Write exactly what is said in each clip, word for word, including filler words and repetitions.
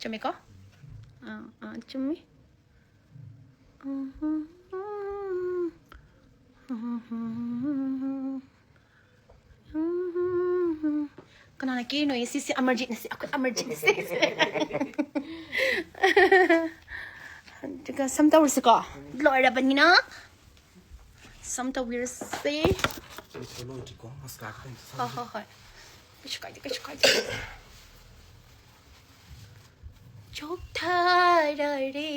ꯆꯨꯝꯃꯦꯀꯣ? ꯑꯥ, ꯑꯥ, ꯆꯨꯝꯃꯤ꯫ ꯀꯅꯥꯅ ꯀꯦꯔꯤꯅꯣ? ꯁꯤꯁꯦ ꯑꯃꯔꯖꯤꯠꯅ, ꯁꯤ ꯑꯩꯈꯣꯏ ꯑꯃꯔꯖꯤꯠꯅ, ꯁꯤ꯫ ꯑꯗꯨꯒ ꯁꯝ ꯇꯧꯔꯁꯤꯀꯣ, ꯂꯣꯏꯔꯕꯅꯤꯅ꯫ ꯁꯝ ꯇꯧꯕꯤꯔꯁꯦ꯫ ꯑꯩꯁꯨ ꯂꯣꯏꯗ꯭ꯔꯤꯀꯣ, ꯃꯁꯀꯥꯔꯥ ꯈꯛꯇꯪ ꯍꯣꯏ, ꯍꯣꯏ, ꯍꯣꯏ꯫ ꯀꯩꯁꯨ ꯀꯥꯏꯗꯦ, ꯀꯩꯁꯨ ꯀꯥꯏꯗꯦ꯫ ꯆꯣꯛꯊꯔꯔꯦ,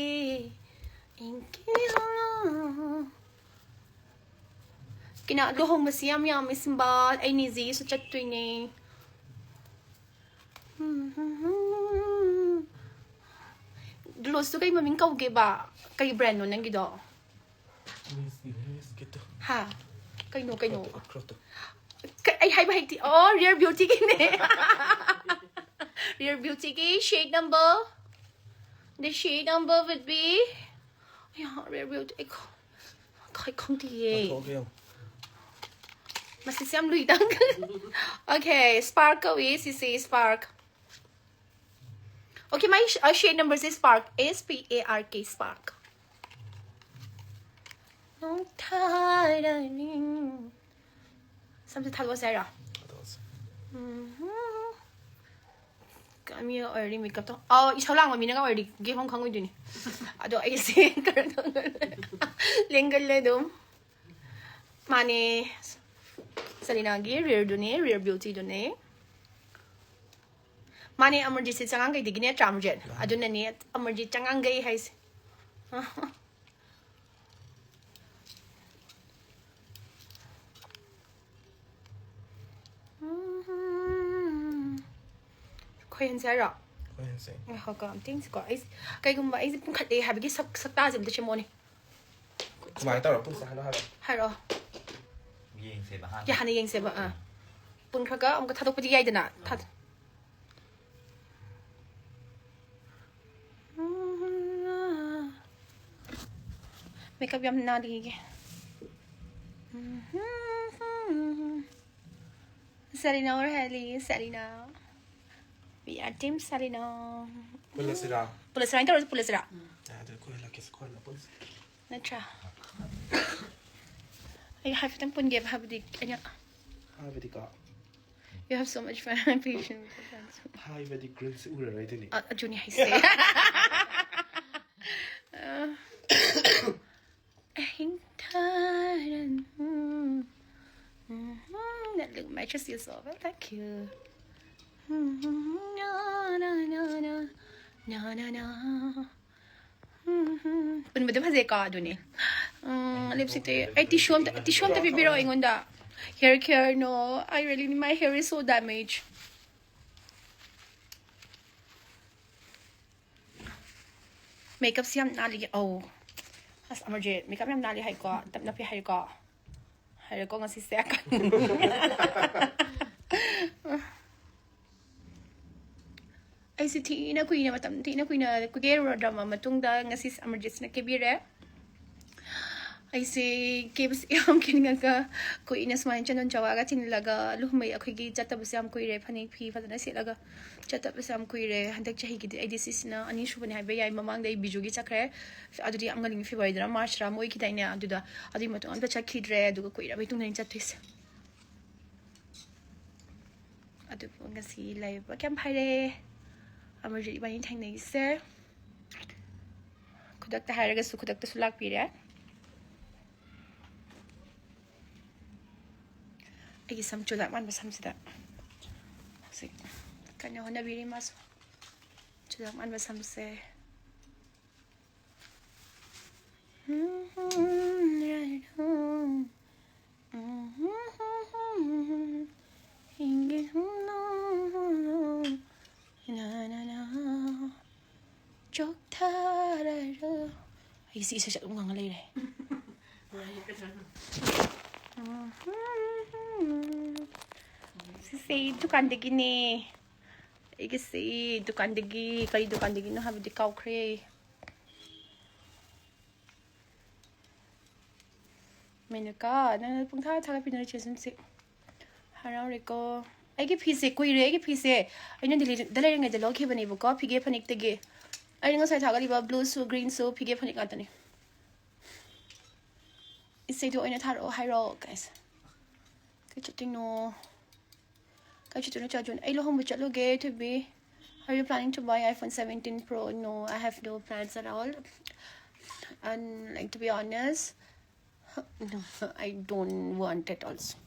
ꯏꯪꯀꯤ ꯍꯧꯔꯣ꯫ ꯀꯩꯅꯣ, ꯂꯨꯍꯣꯡꯕꯁꯤ ꯌꯥꯝ ꯌꯥꯝꯃꯤ, ꯁꯤꯝꯕꯥꯜ꯫ ꯑꯩ ꯅꯤꯖꯤꯁꯨ ꯆꯠꯇꯣꯏꯅꯦ꯫ ꯒ꯭ꯂꯣꯁꯇꯨ ꯀꯩ ꯃꯃꯤꯡ ꯀꯧꯒꯦꯕ? ꯀꯩ ꯕ꯭ꯔꯦꯟꯅꯣ ꯅꯪꯒꯤꯗꯣ? ꯃꯤꯁꯀꯤꯗꯣ꯫ ꯍꯥ? ꯀꯩꯅꯣ, ꯀꯩꯅꯣ? ꯈ꯭ꯔꯣꯇꯣ꯫ ꯀ-, ꯑꯩ ꯍꯥꯏꯕ ꯍꯩꯇꯦ꯫ ꯑꯣ, Rare Beautyꯒꯤꯅꯦ꯫ Rare Beautyꯒꯤ shade number, the shade number would be, ꯑꯌꯥ, Rare Beauty, ꯑꯩ ꯈ-, ꯑꯩ ꯈꯪꯗꯤꯌꯦ꯫ ꯂꯧꯊꯣꯛꯑꯒꯦ ꯌꯦꯡꯉꯣ꯫ ꯃꯁꯤꯁꯦ ꯌꯥꯝ ꯂꯨꯏꯗ꯫ Okay, Spark ꯀꯧꯏ, ꯁꯤꯁꯦ Spark꯫ Okay, my sh-, uh, shade number is Spark, S P A R K, Spark. ꯅꯣꯡꯊꯥꯔꯅꯤ꯫ ꯁꯝꯁꯦ ꯊꯥꯗꯣꯛꯑꯁꯦ ꯍꯥꯏꯔꯣ? ꯊꯥꯗꯣꯛꯑꯁꯦ꯫ ꯎꯝꯍꯨꯝ꯫ ꯃꯤ already makeup ꯇꯧ-, ꯑꯥꯎ, ꯏꯁꯧ ꯂꯥꯡꯕ ꯃꯤꯅꯒ already ꯀꯦꯐꯝ ꯈꯪꯉꯣꯏꯗꯣꯏꯅꯤ꯫ ꯑꯗꯣ ꯑꯩꯁꯦ ꯀꯩꯅꯣ ꯇꯧꯒꯜꯂꯦ꯫ ꯂꯦꯡꯒꯜꯂꯦ ꯑꯗꯨꯝ꯫ ꯃꯥꯅꯦ꯫ ꯁꯦꯂꯤꯅꯥꯒꯤ Rareꯗꯨꯅꯦ, Rare Beautyꯗꯨꯅꯦ꯫ ꯃꯥꯅꯦ, ꯑꯃꯔꯖꯤꯠꯁꯦ ꯆꯉꯥꯡꯒꯩꯗꯒꯤꯅꯦ, ꯇ꯭ꯔꯥꯃꯔꯖꯤꯠ꯫ ꯑꯗꯨꯅꯅꯦ ꯑꯃꯔꯖꯤꯠ ꯆꯉꯥꯡꯒꯩ ꯍꯥꯏꯁꯦ꯫ ꯈꯣꯏꯍꯟꯁꯦ ꯍꯥꯏꯔꯣ? ꯈꯣꯏꯍꯟꯁꯦ꯫ ꯉꯥꯏꯈꯣꯀꯣ, ꯑꯝꯇ ꯌꯦꯡꯁꯤꯀꯣ꯫ ꯑꯩ, ꯀꯩꯒꯨꯝꯕ ꯑꯩꯁꯦ ꯄꯨꯡꯈꯠꯂꯦ ꯍꯥꯏꯕꯒꯤ ꯁꯛ-, ꯁꯛꯇꯥꯁꯦ ꯑꯝꯇ ꯁꯦꯝꯃꯣꯅꯦ꯫ ꯀꯃꯥꯏꯅ ꯇꯧꯔ ꯄꯨꯡꯁꯦ ꯍꯥꯏꯅꯣ ꯍꯥꯏꯔꯣ? ꯍꯥꯏꯔꯛꯑꯣ꯫ ꯌꯦꯡꯁꯦꯕ ꯌꯥ, ꯍꯥꯟꯅ꯫ ꯍꯥꯟꯅ ꯌꯦꯡꯁꯦꯕ꯫ ꯑꯥ꯫ ꯄꯨꯟꯈ꯭ꯔꯒ ꯑꯃꯨꯛꯀ ꯊꯥꯗꯣꯛꯄꯗꯤ ꯌꯥꯏꯗꯅ꯫ ꯊꯥꯗ-, makeup ꯌꯥꯝ ꯅꯥꯜꯂꯤꯒꯦ꯫ ꯁꯦꯂꯤꯅꯥ ꯑꯣꯔ ꯍꯦꯂꯤ, ꯁꯦꯂꯤꯅꯥ꯫ We are Team Salino. ꯄꯨꯜꯂꯁꯤꯔꯥ? ꯄꯨꯜꯂꯁꯤꯔꯥ? ꯍꯥꯏꯅ ꯇꯧꯔꯁꯤ, ꯄꯨꯜꯂꯁꯤꯔꯥ? ꯑꯗꯨ ꯀꯣꯏꯍꯜꯂꯛꯀꯦꯁꯦ, ꯀꯣꯏꯍꯜꯂ ꯄꯨꯜꯂꯁꯤ. ꯅꯠꯇ꯭ꯔꯥ? ꯑꯩ ꯍꯥꯏꯐꯦꯠꯇꯪ ꯄꯨꯟꯒꯦꯕ, ꯍꯥꯏꯕꯗꯤ ꯑꯩꯅ ꯍꯥꯏꯕꯗꯤꯀꯣ, You have so much fun. Patient with your friends. ꯍꯥꯏꯕꯗꯤ ꯒ꯭ꯔꯤꯜꯁꯦ ꯎꯔꯔꯣꯏꯗꯣꯏꯅꯤ. ꯑ, ꯑꯗꯨꯅꯤ ꯍꯥꯏꯁꯦ. ꯑ, ꯑꯍꯤꯡ ꯊꯥꯔꯟ, ꯎꯝ, ꯎꯝ, that look matches you so well. Thank you. ꯎꯝ, ꯅ, ꯅ, ꯅ, ꯅ. ꯎꯝ, ꯎꯝ. ꯄꯨꯟꯕꯗ ꯐꯖꯩꯀꯣ, ꯑꯗꯨꯅꯤ. ꯎꯝ, ꯂꯤꯞꯁꯇꯤꯛꯇꯤ ꯑꯩ ꯇꯤꯁꯨ ꯑꯝꯇ, ꯇꯤꯁꯨ ꯑꯝꯇ ꯄꯤꯕꯤꯔꯛꯑꯣ ꯑꯩꯉꯣꯟꯗ. Hair care, no. I really, my hair is so damaged. ꯃꯦꯀꯞꯁꯤ ꯌꯥꯝ ꯅꯥꯜꯂꯤ꯫ ꯑꯧ꯫ ꯑꯁ, ꯑꯃꯔꯖꯤꯠ, ꯃꯦꯀꯞ ꯌꯥꯝ ꯅꯥꯜꯂꯤ ꯍꯥꯏꯀꯣ? ꯇꯞꯅ ꯄꯤ ꯍꯥꯏꯀꯣ? ꯍꯥꯏꯔꯦꯀꯣ ꯉꯁꯤꯁꯦ꯫ ꯑꯩꯁꯦ ꯊꯤꯅ ꯀꯨꯏꯅ, ꯃꯇꯝ ꯊꯤꯅ ꯀꯨꯏꯅ ꯀꯦꯔꯨꯔꯗ꯭ꯔꯕ ꯃꯇꯨꯡꯗ ꯉꯁꯤ ꯑꯃꯔꯖꯤꯠꯁꯤꯅ ꯀꯦꯕꯤꯔꯦ꯫ ꯑꯩꯁꯦ ꯀꯦꯕꯁꯦ ꯌꯥꯝ ꯀꯦꯅꯤꯡꯉꯒ ꯀꯨꯏꯅ ꯁꯨꯃꯥꯏꯅ ꯆꯟꯗꯣꯟ ꯆꯋꯥꯒ ꯊꯤꯜꯂꯒ ꯂꯨꯍꯣꯡꯕꯩ ꯑꯩꯈꯣꯏꯒꯤ ꯆꯠꯇꯕꯁꯦ ꯌꯥꯝ ꯀꯨꯏꯔꯦ꯫ ꯐꯅꯦꯛ ꯐꯤ ꯐꯖꯅ ꯁꯦꯠꯂꯒ ꯆꯠꯇꯕꯁꯦ ꯌꯥꯝ ꯀꯨꯏꯔꯦ꯫ ꯍꯟꯗꯛ ꯆꯍꯤꯒꯤꯗꯤ ꯑꯩꯗꯤ ꯁꯤꯁꯤꯅ ꯑꯅꯤꯁꯨꯕꯅꯦ ꯍꯥꯏꯕ ꯌꯥꯏ꯫ ꯃꯃꯥꯡꯗ ꯑꯩ ꯕꯤꯖꯨꯒꯤ ꯆꯠꯈ꯭ꯔꯦ꯫ ꯑꯗꯨꯗꯤ ꯌꯥꯝ ꯉꯜꯂꯤꯉꯩ, ꯐꯦꯕ꯭ꯔꯨꯋꯥꯔꯤꯗꯔ ꯃꯥꯔꯆꯔ ꯑꯃ ꯑꯣꯏꯈꯤꯗꯥꯏꯅꯦ? ꯑꯗꯨꯗ, ꯑꯗꯨꯒꯤ ꯃꯇꯨꯡ ꯑꯝꯇ ꯆꯠꯈꯤꯗ꯭ꯔꯦ꯫ ꯑꯗꯨꯒ ꯀꯨꯏꯔꯕꯩ ꯇꯨꯡꯗꯅꯤ ꯆꯠꯇꯣꯏꯁꯦ꯫ ꯑꯗꯨꯕꯨ ꯉꯁꯤ ꯂꯥꯏꯕꯛ ꯌꯥꯝ ꯐꯔꯦ꯫ ꯑꯃꯔꯖꯤꯠ ꯏꯕꯥꯅꯤ ꯊꯦꯡꯅꯩꯁꯦ꯫ ꯈꯨꯗꯛꯇ ꯍꯥꯏꯔꯒꯁꯨ ꯈꯨꯗꯛꯇꯁꯨ ꯂꯥꯛꯄꯤꯔꯦ꯫ ꯑꯩꯒꯤ ꯁꯝ ꯆꯨꯖꯥꯛ ꯃꯥꯟꯕ ꯁꯝꯁꯤꯗ ꯍꯧꯖꯤꯛ ꯀꯟꯅ ꯍꯣꯠꯅꯕꯤꯔꯤ ꯃꯥꯁꯨ꯫ ꯆꯨꯖꯥꯛ ꯃꯥꯟꯕ ꯁꯝꯁꯦ꯫ ꯆꯣꯛꯊꯔꯔꯣ꯫ ꯑꯩ ꯁꯤ ꯏꯁꯩ ꯁꯛ ꯑꯗꯨꯝ ꯉꯪꯉ ꯂꯩꯔꯦ꯫ ꯁꯤꯁꯦ ꯗꯨꯀꯥꯟꯗꯒꯤꯅꯦ꯫ ꯑꯩꯒꯤꯁꯤ ꯗꯨꯀꯥꯟꯗꯒꯤ, ꯀꯔꯤ ꯗꯨꯀꯥꯟꯗꯒꯤꯅꯣ ꯍꯥꯏꯕꯗꯤ ꯀꯥꯎꯈ꯭ꯔꯦ꯫ ꯃꯦꯅꯨꯀꯥ, ꯅꯪꯅ ꯄꯨꯡꯊꯥ ꯊꯥꯒꯠꯄꯤꯅꯔꯤꯁꯦ ꯁꯨꯝꯁꯤ ꯍꯔꯥꯎꯔꯦꯀꯣ꯫ ꯑꯩꯒꯤ ꯐꯤꯁꯦ ꯀꯨꯏꯔꯦ, ꯑꯩꯒꯤ ꯐꯤꯁꯦ ꯑꯩꯅ ꯗꯤꯜꯂꯤꯗ ꯂꯩꯔꯤꯉꯩꯗ ꯂꯧꯈꯤꯕꯅꯦꯕꯀꯣ, ꯐꯤꯒꯦ ꯐꯅꯦꯛꯇꯒꯤ꯫ ꯑꯩꯅ ꯉꯁꯥꯏ ꯊꯥꯒꯠꯂꯤꯕ blue ꯁꯨ green ꯁꯨ ꯐꯤꯒꯦ ꯐꯅꯦꯛ ꯉꯥꯛꯇꯅꯤ꯫ ꯏꯆꯦꯗꯣ ꯑꯣꯏꯅ ꯊꯥꯔꯛꯑꯣ ꯍꯥꯏꯔꯣ, guys꯫ ꯀꯩ ꯆꯠꯇꯣꯏꯅꯣ? ꯀꯩ ꯆꯠꯇꯣꯏꯅꯣ, ꯆꯥꯖꯨꯟ? ꯑꯩ ꯂꯨꯍꯣꯡꯕ ꯆꯠꯂꯨꯒꯦ, ꯊꯣꯏꯕꯤ꯫ Are you planning to buy iPhone seventeen Pro? No, I have no plans at all. And, like, to be honest, no, I don't want it also.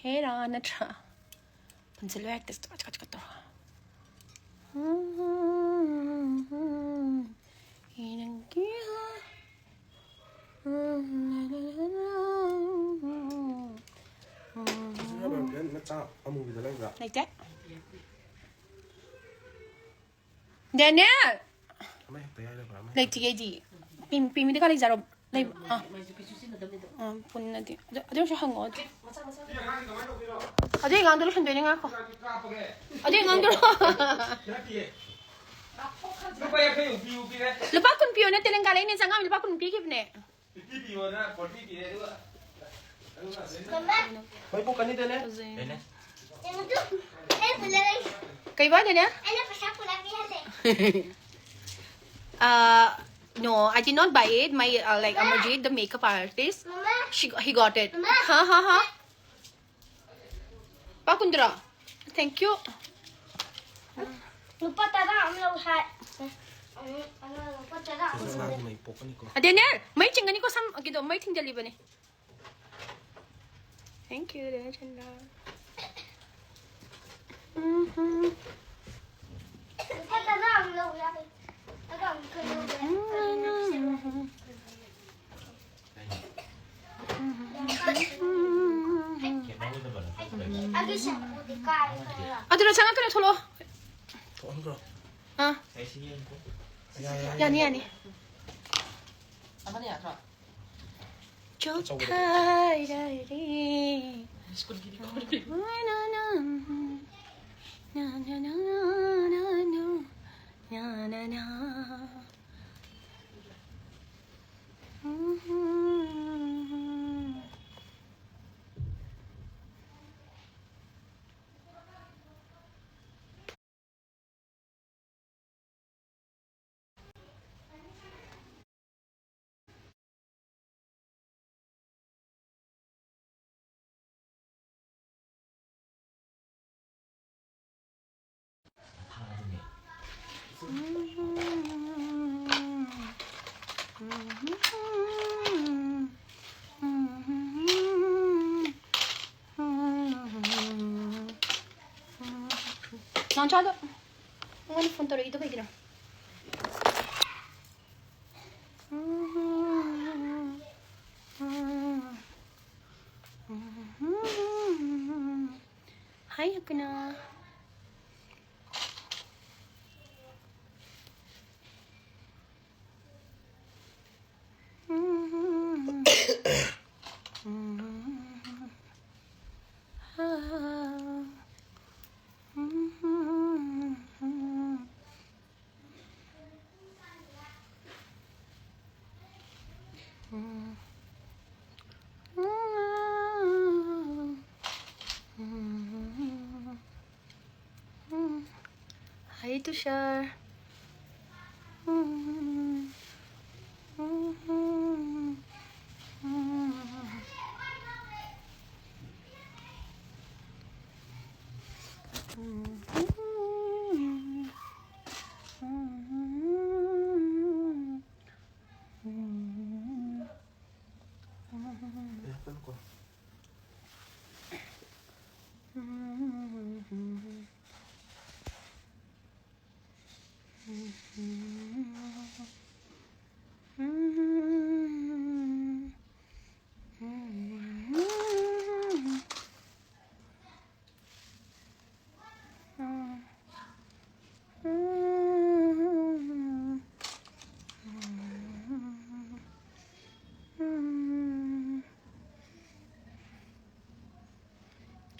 ꯍꯦꯔꯥ ꯅꯠꯇ꯭ꯔꯥ? ꯄꯨꯟꯁꯤꯜꯂꯣ ꯍꯦꯛꯇ ꯆꯀꯠ ꯆꯀꯠ ꯆꯀꯠ ꯇꯧꯔꯒ꯫ ꯅꯆꯥ ꯑꯃꯨꯕꯤꯗ ꯂꯩꯕ꯭ꯔꯥ? ꯂꯩꯇꯦ꯫ ꯗꯦꯅꯦꯜ! ꯑꯃ ꯍꯦꯛꯇ ꯌꯥꯏꯔꯕ꯭ꯔꯥ? ꯑꯃ ꯍꯦꯛꯇ ꯂꯩꯇꯤꯌꯦ ꯑꯩꯗꯤ꯫ ꯄꯤ-, ꯄꯤꯃꯤꯗꯤ ꯀꯥ ꯂꯩꯖꯔꯣ? ꯂꯩ-, ꯑꯥ꯫ ꯑꯥ, ꯄꯨꯟꯅꯗꯤ꯫ ꯑꯗꯨ, ꯑꯗꯨ ꯑꯣꯏꯔꯁꯨ ꯍꯪꯉꯣ꯫ ꯑꯗꯨꯏ ꯑꯉꯥꯡꯗꯣ ꯂꯣꯏꯁꯟꯗꯣꯏꯅꯦ, ꯉꯥꯏꯈꯣ꯫ ꯑꯗꯨꯏ ꯑꯉꯥꯡꯗꯣ꯫ ꯂꯨꯄꯥ ꯌꯥꯡꯈꯩ ꯄꯤꯌꯨ, ꯄꯤꯔꯦ꯫ ꯂꯨꯄꯥ ꯀꯨꯟ ꯄꯤꯌꯣ ꯅꯠꯇꯦ, ꯂꯦꯡꯒꯥ ꯂꯩꯅꯦ ꯆꯪꯉꯝꯃꯤ, ꯂꯨꯄꯥ ꯀꯨꯟ ꯄꯤꯈꯤꯕꯅꯦ꯫ ꯐꯤꯐꯇꯤ ꯄꯤꯌꯣꯅ ꯐꯣꯔꯇꯤ ꯄꯤꯔꯦ, ꯑꯗꯨꯒ, ꯑꯗꯨꯒ ꯃꯩ ꯄꯨ ꯀꯅꯤꯗꯅꯦ? ꯐꯖꯩ꯫ ꯀꯩꯕ, ꯗꯦꯅꯦꯜ? ꯑꯩꯅ ꯄꯩꯁꯥ ꯄꯨꯔꯥ ꯄꯤꯍꯜꯂꯦ꯫ Uh, no, I did not buy it. My, uh, like, Amarjit, the makeup artist, Mama. She, he got it. Mama. हाँ, हाँ, हाँ। ꯄꯥ ꯀꯨꯟꯗ꯭ꯔꯥ? Thank you. ꯂꯨꯄꯥ ꯇꯔꯥ ꯑꯃ ꯂꯧ ꯍꯥꯏ꯫ ꯂꯨꯄꯥ ꯇꯔꯥ ꯑꯃ ꯂꯧ꯫ ꯃꯩ ꯄꯣꯛꯀꯅꯤꯀꯣ꯫ ꯑ, ꯗꯦꯅꯦꯜ, ꯃꯩ ꯆꯤꯡꯒꯅꯤꯀꯣ, ꯁꯝ, ꯀꯩꯗꯣ, ꯃꯩ ꯊꯤꯡꯖꯜꯂꯤꯕꯅꯦ꯫ Thank you, Daniel Chandra. ꯎꯝ ꯍꯨꯝ꯫ ꯂꯨꯄꯥ ꯇꯔꯥ ꯑꯃ ꯂꯧ ꯌꯥꯔꯦ꯫ ꯇꯔꯥ ꯑꯃ ꯈꯛ ꯂꯧ ꯌꯥꯔꯦ꯫ ꯑꯗꯨꯅ ꯆꯪꯉꯛꯀꯅꯨ, ꯊꯣꯛꯂꯛꯑꯣ꯫ ꯊꯣꯛꯍꯟꯈ꯭ꯔꯣ꯫ ꯑꯥ꯫ ꯌꯥ, ꯌꯥ, ꯌꯥ꯫ ꯌꯥꯅꯤ, ꯌꯥꯅꯤ꯫ ꯑꯃꯅ ꯌꯥꯗ꯭ꯔꯣ? ꯆꯣꯛꯊꯔꯔꯦ꯫ ꯁ꯭ꯀꯨꯜꯒꯤꯗꯤ ꯀꯧꯔꯦ꯫ ꯅ, ꯅ, ꯅ, ꯅ꯫ ꯅꯥꯎꯆꯥꯗꯣ ꯑꯩꯉꯣꯟꯗ ꯐꯣꯟ ꯇꯧꯔꯛꯏꯗꯣ ꯀꯩꯒꯤꯅꯣ? ꯍꯥꯏ ꯑꯄꯨꯅ꯫ Hi, Tushar.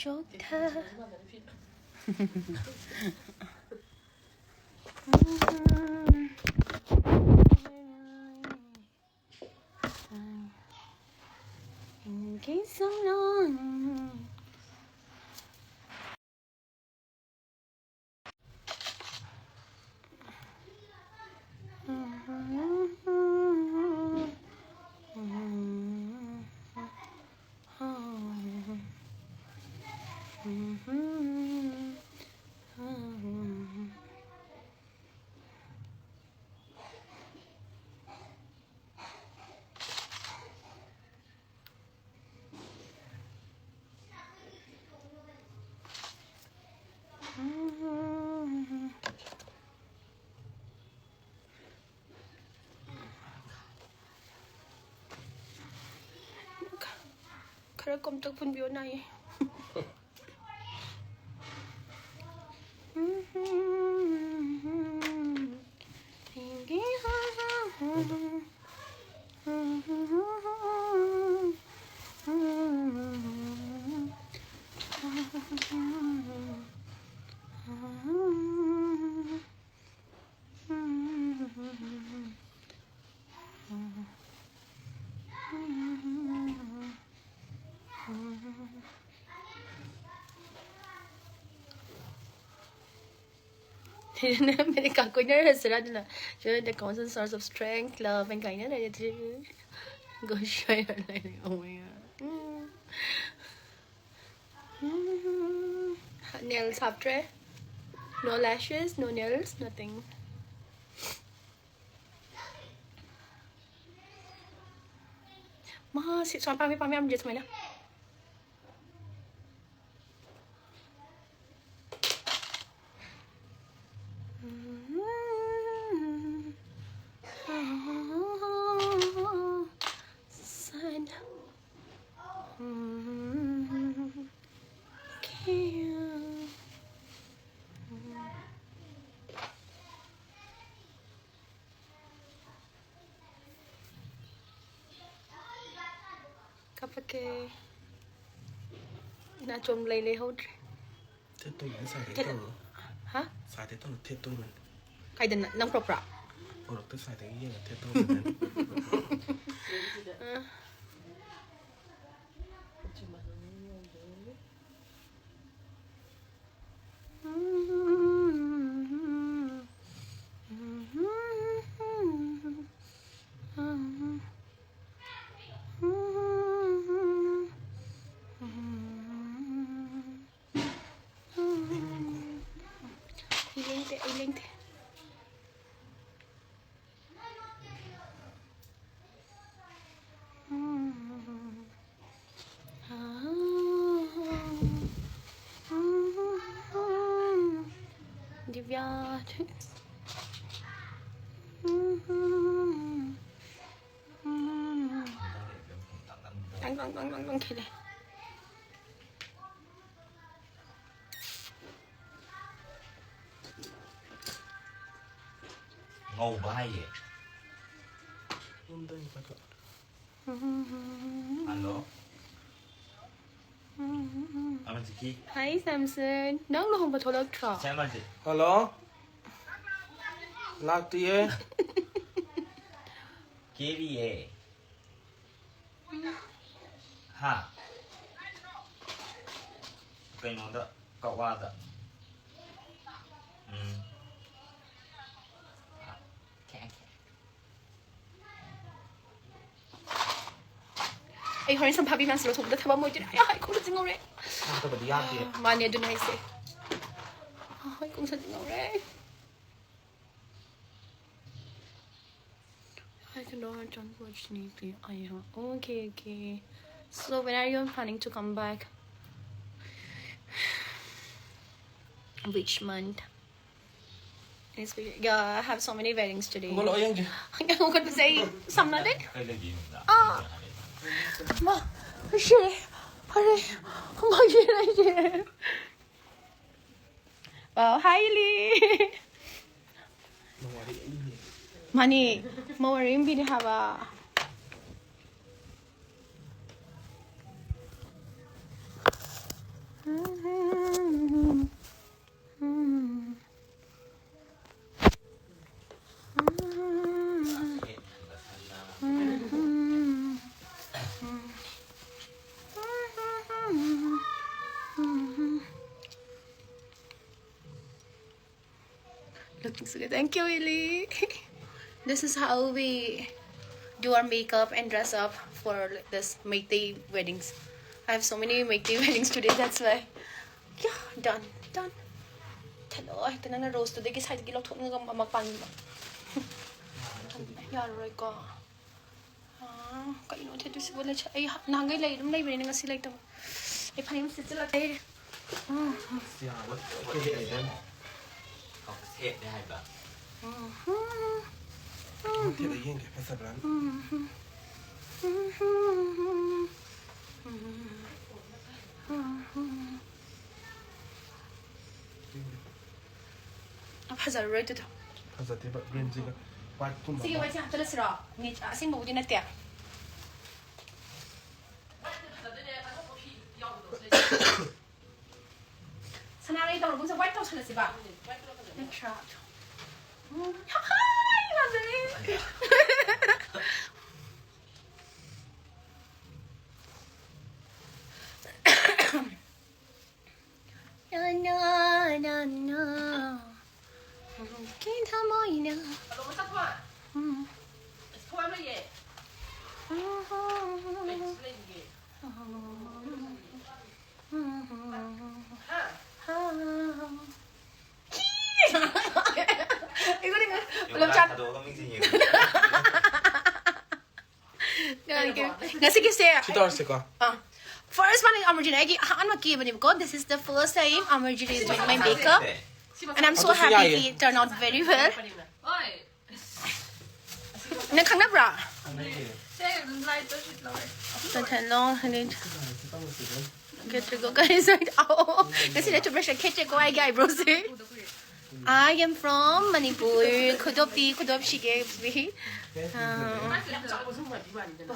ꯆꯣꯛꯊ꯫ ꯈꯔ ꯀꯣꯝꯇꯛ ꯄꯨꯟꯕꯤꯌꯣ, ꯅꯥꯏꯌꯦ꯫ ꯁꯤꯗꯅ ꯑꯃꯦꯔꯤꯀꯥ ꯀꯣꯏꯅꯔꯁꯤꯔꯥ? ꯑꯗꯨꯅ, "You're the constant source of strength, love and kindness." Go share. Oh my God. Um. Um. Nails ꯍꯥꯞꯇ꯭ꯔꯦ? No lashes, no nails, nothing. ꯃꯥ ꯁꯤ ꯁꯨꯃꯥꯏꯅ ꯄꯥꯝꯃꯤ, ꯄꯥꯝꯃꯤ ꯌꯥꯝ ꯂꯩ ꯁꯨꯃꯥꯏꯅ꯫ ꯀꯥꯞꯄꯛꯀꯦ꯫ ꯅꯥꯆꯣꯝ ꯂꯩ ꯂꯩꯍꯧꯗ꯭ꯔꯦ꯫ ꯊꯦꯠꯇꯣꯏꯅꯦ, ꯁꯥꯏꯗꯩ ꯊꯦꯠ-, ꯇꯧꯔꯣ꯫ ꯍꯥ? ꯁꯥꯏꯗꯩ ꯇꯧꯔꯣ, ꯊꯦꯠꯇꯣꯏꯅꯦ꯫ ꯀꯥꯏꯗꯅ? ꯅꯪ ꯄꯨꯔꯛꯄ꯭ꯔꯥ? ꯄꯨꯔꯛꯇꯦ, ꯁꯥꯏꯗꯒꯤ ꯌꯦꯡꯉ ꯊꯦꯠꯇꯧꯕꯅꯦ꯫ ꯑ꯫ ꯑꯩ ꯂꯦꯡꯗꯦ, ꯑꯩ ꯂꯦꯡꯗꯦ꯫ ꯗꯤꯕ꯭ꯌꯥ꯫ ꯇꯪ, ꯇꯪ, ꯇꯪ, ꯇꯪ꯫ ꯂꯣꯏ ꯈꯦꯠꯅꯩ꯫ ꯉꯧꯕ ꯍꯥꯏꯌꯦ꯫ ꯍꯜꯂꯣ꯫ ꯑꯃꯖꯤꯀꯤ꯫ Hi, Samson. ꯅꯪ ꯂꯨꯍꯣꯡꯕ ꯊꯣꯛꯂꯛꯇ꯭ꯔꯣ? ꯁꯦ ꯑꯃꯖꯤꯠ꯫ ꯍꯜꯂꯣ꯫ ꯂꯥꯛꯇꯤꯌꯦ꯫ ꯀꯦꯔꯤꯌꯦ꯫ ꯍꯥ? ꯀꯩꯅꯣꯗ, ꯀꯛꯋꯥꯗ꯫ ꯎꯝ꯫ ꯑꯩ ꯍꯣꯔꯦꯟ ꯁꯝꯐꯥꯕꯤ ꯃꯥꯟꯁꯤꯜꯂꯣ ꯊꯣꯛꯄꯗ ꯊꯕꯛ ꯑꯃ ꯑꯣꯏꯗꯣꯏꯅꯦ꯫ ꯑꯩ ꯍꯥꯏ ꯈꯣꯡꯗ ꯆꯤꯡꯍꯧꯔꯦ꯫ ꯅꯠꯇꯕꯗꯤ ꯌꯥꯗꯦ꯫ ꯃꯥꯅꯦ, ꯑꯗꯨꯅꯦ ꯍꯥꯏꯁꯦ꯫ ꯍꯣꯏ, ꯈꯣꯡꯁꯥ ꯆꯤꯡꯍꯧꯔꯦ꯫ I cannot, unfortunately. I have. Okay, okay. So, when are you planning to come back? Which month? It's, yeah, I have so many weddings today. ꯍꯧꯒꯠꯂꯛꯑꯣ, ꯌꯦꯡꯒꯦ꯫ ꯍꯧꯒꯠꯄꯁꯦ ꯑꯩ ꯁꯝꯅꯗꯦ꯫ ꯀꯩ ꯂꯩꯒꯦ ꯌꯨꯝꯗ? ꯑꯥ꯫ ꯃꯥ, ꯁꯤꯔꯦ꯫ ꯐꯔꯦ꯫ ꯃꯥ, ꯁꯤꯔꯦ, ꯁꯤꯔꯦ꯫ Wow, hi, Lee. ꯃꯥꯅꯤ, ꯃꯧ ꯑꯔꯦꯝꯕꯤꯅꯦ ꯍꯥꯏꯕ꯫ Looking so good. Thank you, Ili. This is how we do our makeup and dress up for this Meitei weddings. I have so many Meitei weddings today, that's why. Yeah, done, done. ꯊꯠꯂꯣ, ꯍꯦꯛꯇ ꯅꯪꯅ ꯔꯣꯁꯇꯨꯗꯒꯤ ꯁꯥꯏꯗꯒꯤ ꯂꯧꯊꯣꯛꯅꯤꯡꯉꯒ ꯑꯃ ꯄꯥꯟꯕ꯫ ꯌꯥꯔꯔꯣꯏꯀꯣ꯫ ꯑꯥ, ꯀꯩꯅꯣ ꯊꯦꯠꯇꯣꯏꯁꯤꯕꯣ? ꯂꯩꯁꯥ-, ꯑꯩ ꯍ-, ꯅꯍꯥꯟꯈꯩ ꯂꯩ ꯑꯗꯨꯝ ꯂꯩꯕꯅꯤꯅ ꯉꯁꯤ ꯂꯩꯇꯕ꯫ ꯑꯩ ꯐꯅꯦꯛ ꯑꯃ ꯁꯦꯠꯆꯜꯂꯛꯀꯦ꯫ ꯎꯝ꯫ ꯑꯁ, ꯌꯥꯔꯣꯏ꯫ ꯑꯩꯈꯣꯏꯗꯤ ꯂꯩꯗꯣꯏꯅꯤ꯫ ꯁꯦꯠꯅꯦ ꯍꯥꯏꯕ꯫ ꯎꯝ꯫ ꯑꯃ ꯊꯦꯠꯂ ꯌꯦꯡꯒꯦ, ꯐꯖꯕ꯭ꯔꯥꯅ꯫ ꯎꯝ꯫ ꯐꯖꯔꯔꯣꯏ ꯑꯗꯨꯗꯣ꯫ ꯐꯖꯗꯦꯕ ꯒ꯭ꯔꯤꯟꯁꯤꯒ ꯋꯥꯏꯠꯀꯨꯝꯕ ꯁꯤꯒꯤ ꯋꯥꯏꯠꯁꯦ ꯍꯥꯞꯆꯜꯂꯁꯤꯔꯣ? ꯅꯦ-, ꯑꯁꯦꯡꯕꯕꯨꯗꯤ ꯅꯠꯇꯦ꯫ ꯁꯅꯥꯔꯩ ꯇꯧꯔꯒꯨꯝꯁꯦ, ꯋꯥꯏꯠ ꯇꯧꯁꯜꯂꯁꯤꯕ꯫ ꯅꯠꯇ꯭ꯔꯥ? ꯎꯝ, ꯍꯥꯏ, ꯐꯖꯔꯦ꯫ ꯅꯥ, ꯅꯥ, ꯅꯥ, ꯅꯥ꯫ ꯀꯦꯟꯊꯃꯣꯏꯅ꯫ ꯎꯝ꯫ ꯑꯩꯉꯣꯟꯗ ꯄꯨꯂꯞ ꯆꯥ-, ꯊꯥꯗꯣꯛꯑꯒ ꯃꯤꯡꯁꯦ ꯌꯦꯡꯉꯨ꯫ ꯉꯁꯤꯒꯤꯁꯦ ꯁꯤ ꯇꯧꯔꯁꯤꯀꯣ꯫ ꯑꯥ, first one ꯑꯃꯔꯖꯤꯠꯅ ꯑꯩꯒꯤ ꯑꯍꯥꯟꯕ ꯀꯦꯕꯅꯦꯕꯀꯣ. This is the first time Amarjit is doing my makeup and I'm so ꯑꯗꯨꯁꯨ happy ꯌꯥꯏꯌꯦ꯫ He turned out very well. ꯅꯪ ꯈꯪꯅꯕ꯭ꯔꯥ? ꯇꯟꯊꯟꯂꯣ, ꯍꯥꯏꯗꯤ ꯈꯦꯠꯇ꯭ꯔꯤꯀꯣ, ꯀꯔꯤ ꯁꯣꯏ-, ꯑꯧ, ꯉꯁꯤꯅ toothbrush ꯈꯦꯠꯇ꯭ꯔꯤꯀꯣ ꯑꯩꯒꯤ eyebrow say. I am from Manipur. ꯈꯨꯗꯣꯞꯇꯤ, ꯈꯨꯗꯣꯞ ꯁꯤꯒꯦ꯫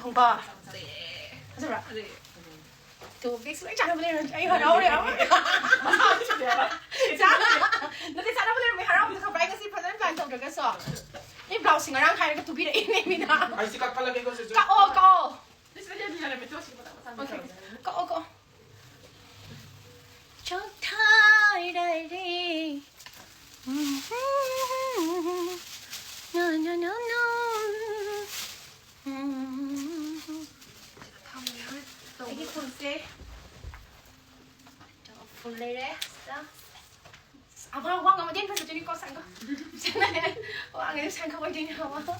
ꯈꯣꯡꯕ꯫ ꯐꯖꯕ꯭ꯔꯥ? ꯇꯨ ꯕꯤꯛꯁ ꯂꯣꯏ ꯆꯥꯅꯕ ꯂꯩꯔꯝꯃꯦ꯫ ꯑꯩ ꯍꯔꯥꯎꯔꯦ꯫ ꯅꯠꯇꯦ, ꯆꯥꯅꯕ ꯂꯩꯔꯝꯃꯦ꯫ ꯍꯔꯥꯎꯕꯗ ꯈꯪꯕ꯭ꯔꯥ? ꯑꯩ ꯉꯁꯤ ꯐꯖꯅ plan ꯇꯧꯗ꯭ꯔꯒꯁꯨ꯫ ꯑꯩ ꯕ꯭ꯂꯥꯎꯁꯁꯦ ꯉꯔꯥꯡ ꯍꯥꯏꯔꯒ ꯇꯨꯕꯤꯔꯛꯏꯅꯦ ꯃꯤꯅ꯫ ꯑꯩꯁꯦ ꯀꯛꯊꯠꯂꯒꯦꯀꯣ ꯁꯤꯁꯨ꯫ ꯀꯛꯑꯣ, ꯀꯛꯑꯣ꯫ Okay, okay. ꯀꯛꯑꯣ, ꯀꯛꯑꯣ꯫ ꯆꯣꯛꯊꯥꯔꯔꯦ꯫ ꯅ, ꯅ, ꯅ, ꯅ꯫ ꯑꯩꯒꯤ ꯐꯨꯜꯁꯦ꯫ ꯐꯨꯜ ꯂꯩꯔꯦ ꯁꯤꯗ꯫ ꯑꯃ ꯋꯥ ꯉꯥꯡꯕꯗꯤ ꯍꯦꯟꯅ ꯐꯖꯗꯣꯏꯅꯤꯀꯣ, ꯁꯥꯏꯟꯒ꯫ ꯋꯥ ꯉꯥꯡꯉꯗꯤ ꯁꯥꯏꯟ ꯈꯪꯉꯣꯏꯗꯣꯏꯅꯦ ꯍꯥꯏꯕ꯫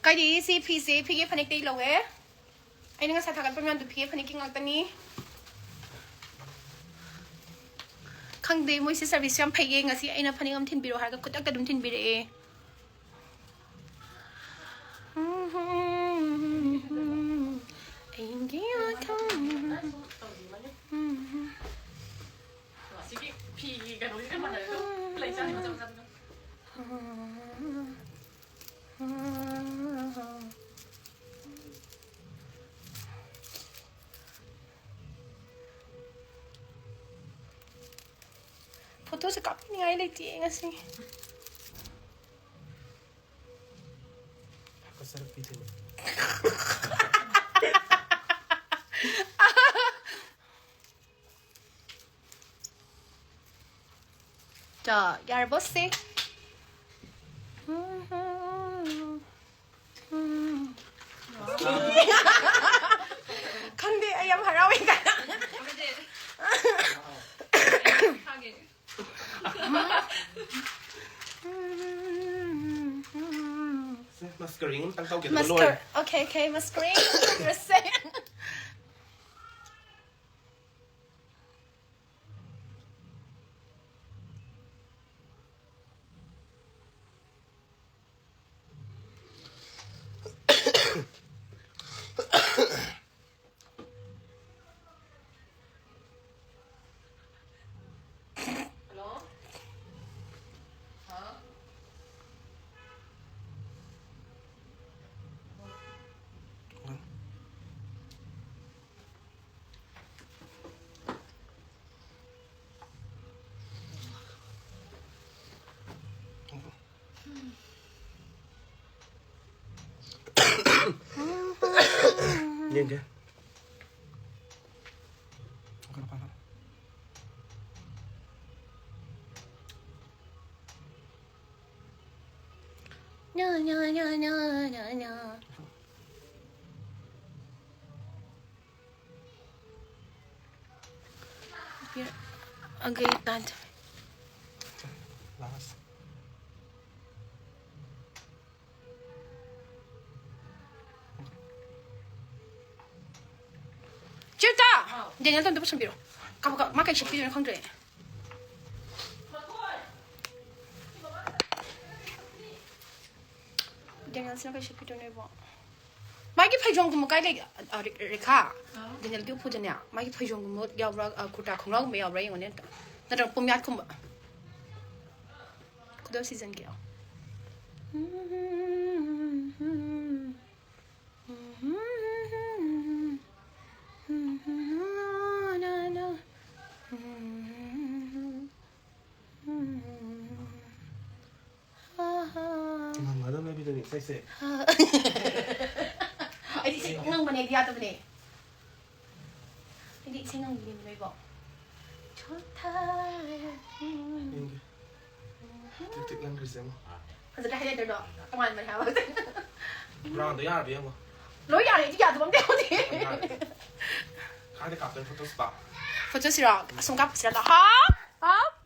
ꯀꯥꯏꯗꯤ ꯁꯤ ꯐꯤꯁꯦ ꯐꯤꯒꯦ ꯐꯅꯦꯛꯇꯩ ꯂꯧꯋꯦ꯫ ꯑꯩꯅ ꯉꯁꯥꯏ ꯊꯥꯒꯠꯄ ꯃꯌꯥꯝꯗꯣ ꯐꯤꯒꯦ ꯐꯅꯦꯛꯀꯤ ꯉꯥꯛꯇꯅꯤ꯫ ꯈꯪꯗꯦ, ꯃꯣꯏꯁꯦ service ꯌꯥꯝ ꯐꯩꯌꯦ꯫ ꯉꯁꯤ ꯑꯩꯅ ꯐꯅꯦꯛ ꯑꯃ ꯊꯤꯟꯕꯤꯔꯛꯑꯣ ꯍꯥꯏꯔꯒ ꯈꯨꯗꯛꯇ ꯑꯗꯨꯝ ꯊꯤꯟꯕꯤꯔꯛꯑꯦ꯫ ꯑꯩꯒꯤ ꯋꯥꯈꯜ꯫ ꯑꯁꯤꯒꯤ ꯐꯤꯒꯤ ꯀꯩꯅꯣꯁꯤꯒ ꯃꯥꯟꯅꯔꯦ꯫ ꯂꯩꯖꯥꯠꯅꯤ ꯃꯆꯥ ꯃꯆꯥꯗꯨꯒ꯫ ꯐꯣꯇꯣꯁꯦ ꯀꯥꯞꯅꯤꯡꯉꯥꯏ ꯂꯩꯇꯦ ꯉꯁꯤ꯫ ꯍꯥꯀꯠꯆꯔꯛꯄꯤꯗꯨꯅꯤ꯫ 자, 얇았어. ꯈꯪꯗꯦ, ꯑꯩ ꯌꯥꯝ ꯍꯔꯥꯎꯋꯦ ꯀꯥꯏꯅ꯫ ꯁꯦ, mascaring ꯑꯝꯇꯪ ꯇꯧꯒꯦ, ꯑꯗꯨꯒ ꯂꯣꯏꯔꯦ꯫ Mascara, okay, okay, mascaring ꯇꯧꯔꯁꯦ꯫ ꯌꯦꯡꯒꯦ꯫ ꯅ, ꯅ, ꯅ, ꯅ, ꯅ, ꯅ꯫ Here, again, that. Last. ꯆꯤꯜꯇ! ꯗꯦꯅꯦꯜꯗꯣ ꯑꯝꯇ ꯄꯨꯁꯟꯕꯤꯔꯣ꯫ ꯀꯥꯕꯛ ꯀꯥꯕꯛ, ꯃꯥ ꯀꯩ ꯁꯦꯠꯄꯤꯗꯣꯏꯅꯣ ꯈꯪꯗ꯭ꯔꯦ꯫ ꯗꯦꯅꯦꯜꯁꯤꯅ ꯀꯩ ꯁꯦꯠꯄꯤꯗꯣꯏꯅꯣ ꯏꯕꯣ? ꯃꯥꯒꯤ ꯐꯩꯖꯣꯝꯒꯨꯝꯕ ꯀꯥꯏ ꯂꯩꯒꯦ? ꯑ, ꯔꯦ-, ꯔꯦꯈꯥ, ꯗꯦꯅꯦꯜꯒꯤ ꯎꯄꯨꯗꯅꯦ ꯃꯥꯒꯤ ꯐꯩꯖꯣꯝꯒꯨꯝꯕ ꯌꯥꯎꯕ꯭ꯔꯥ, ꯑ, ꯀꯨꯔꯇꯥ ꯈꯣꯡꯒ꯭ꯔꯥꯎꯒꯨꯝꯕ ꯌꯥꯎꯕ꯭ꯔꯥ ꯌꯦꯡꯉꯣꯅꯦ ꯑꯝꯇ, ꯅꯠꯇ꯭ꯔꯒ ꯄꯨꯝꯌꯥꯠꯀꯨꯝꯕ? ꯈꯨꯗꯣꯞ ꯁꯤꯖꯟꯒꯦ꯫ ꯉꯝꯒꯗꯕ ꯅꯨꯄꯤꯗꯨꯅꯤ ꯏꯁꯩꯁꯦ꯫ ꯑꯩꯗꯤ ꯏꯁꯩ ꯉꯪꯕꯅꯦ, ꯑꯩꯗꯤ ꯌꯥꯗꯕꯅꯦ꯫ ꯑꯩꯗꯤ ꯏꯁꯩ ꯉꯪꯕꯤꯅꯦ ꯅꯣꯏꯕꯣ꯫ ꯌꯦꯡꯒꯦ꯫ ꯇꯤꯛ ꯇꯤꯛ ꯂꯪꯈ꯭ꯔꯤꯁꯦ ꯑꯃ꯫ ꯐꯖꯗ꯭ꯔꯥ highlighterꯗꯣ? ꯇꯣꯉꯥꯟꯕꯅꯦ ꯍꯥꯏꯕ꯫ Brownꯗꯣ ꯌꯥꯔꯕ ꯌꯦꯡꯉꯣ꯫ ꯂꯣꯏ ꯌꯥꯔꯦ, ꯑꯩꯗꯤ ꯌꯥꯗꯕ ꯑꯝꯇ ꯌꯥꯎꯗꯦ꯫ ꯌꯥꯔꯦ꯫ ꯀꯥꯏꯗ ꯀꯥꯞꯇꯣꯏꯅꯣ photo spot? ꯐꯣꯇꯣꯁꯤꯔꯣ? ꯑꯁꯨꯝ ꯀꯥꯞꯄꯁꯤꯔꯣ? ꯍꯥꯎ! ꯍꯥꯎ!